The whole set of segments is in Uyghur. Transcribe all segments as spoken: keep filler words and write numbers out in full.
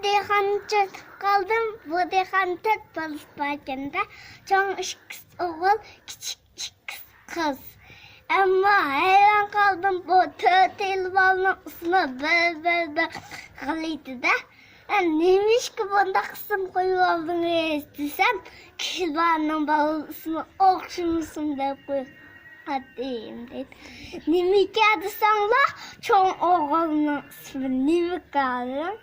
دېھقاننى ئۇچرىتىپ قالدىم. بۇ دېھقان تۆت بالىسى باركەن-دە، چوڭ ئىككىسى ئوغۇل، كىچىك ئىككىسى قىز. ئەمما ھەيران قالدىم، بۇ تۆتەيلى بالىنىڭ ئىسمى بىر-بىرىدىن غەلىتە-دە. «نېمىشقا بۇنداق ئىسىم قويۇۋالدىڭىز؟» دېسەم، «كىشىلەرنىڭ بالا ئىسمى ئوخشىمىسۇن دەپ قويۇپ قالدىم» دەيدۇ. نېمىكەن دېسەڭلار، چوڭ ئوغۇلنىڭ ئىسمى نىمكارىڭ،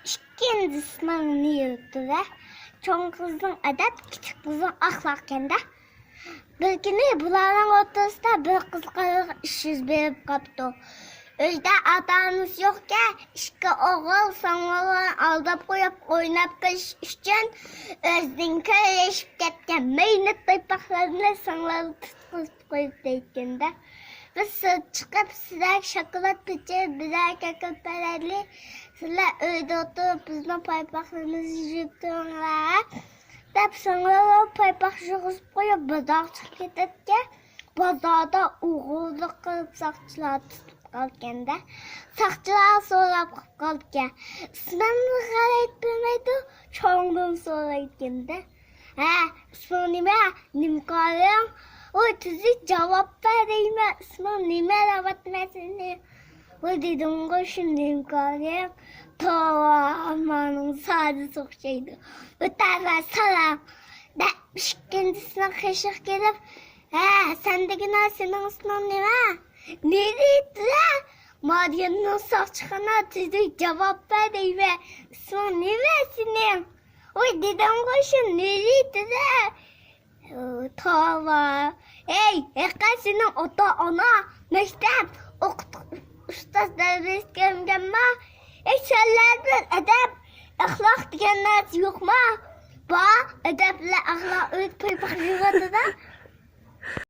ئىككىنچىسىنىڭ نىيىتى ۋە چوڭ قىزنىڭ ئەدەپ، كىچىك قىزنىڭ ئەخلاقكەن-دە. بىر كۈنى بۇلارنىڭ ئوتتۇرىسىدا بىر قىزىقارلىق ئىش يۈز بېرىپ قاپتۇ. ئۆيدە ئاتا-ئانىسى يوقكەن، ئىككى ئوغۇل سىڭلىلىرىنى ئالداپ قويۇپ ئويناپ قېلىش ئۈچۈن ئۆزىدىن كۆرۈشۈپ كەتكەن مەينەت پايپاقلىرىنى سىڭلىلىرى تۇتقۇزۇپ قويۇپتىكەن-دە. «بىز سىرتقا چىقىپ، سىلەرگە شاكىلات پىچىرىپ، بىرەر كاكا بېرەيلى، سىلەر ئۆيدە ئولتۇرۇپ بىزنىڭ پايپاقلىرىمىزنى يۇيۇپ تۇرۇڭلار» دەپ، سىڭلىلىرى پايپاق يۇيغۇزۇپ قويۇپ، بازارغا چىقىپ كېتىدىكەن. بازاردا ئوغرىلىق قىلىپ، ساقچىلار تۇتۇپ قالغاندا، ساقچىلار سوراپ قالىدىكەن. ئىسمىنى غەلىتە بىلمەيدۇ، چوڭدىن سورايدىكەن-دە. «ھە، ئىسمىڭ نېمە؟ نېمە قارىڭ؟ ۋاي، تېزرەك جاۋاب بەر دەيمەن، ئىسمىڭ نېمە دەۋاتىمەن سېنى؟» «ۋاي، دېدىمغۇ شۇ نېمە قارىڭ.» «توۋا، ماڭا سادىسى ئوخشايدۇ. ئۆتەۋەر، سالام» دەپ، ئىككىنچىسىنىڭ قېشىغا كېلىپ، «ھە، سەن دېگىنە، سېنىڭ ئىسمىڭ نېمە؟ نېرى تۈزە؟ مادىيەننىڭ ساقچىخانا، تېزرەك جاۋاب بەر دەيمەن. ئىسمىڭ نېمە سېنىڭ؟» «ۋاي، دېدىمغۇ شۇ نېرى تۈزە.» «توۋا. ھەي، ھېقىقەت سېنىڭ ئاتا-ئانا، مەكتەپ، ئوقۇتقۇچى، ئۇستاز، دەرس كۆرمىگەنما؟ ھەي، سەنلەردىن ئەدەپ، ئەخلاق دېگەن نەرسە يوقما؟» «بار، ئەدەپ بىلەن ئەخلاق ئۆيدە پايپاق يۇيۇۋاتىدۇ»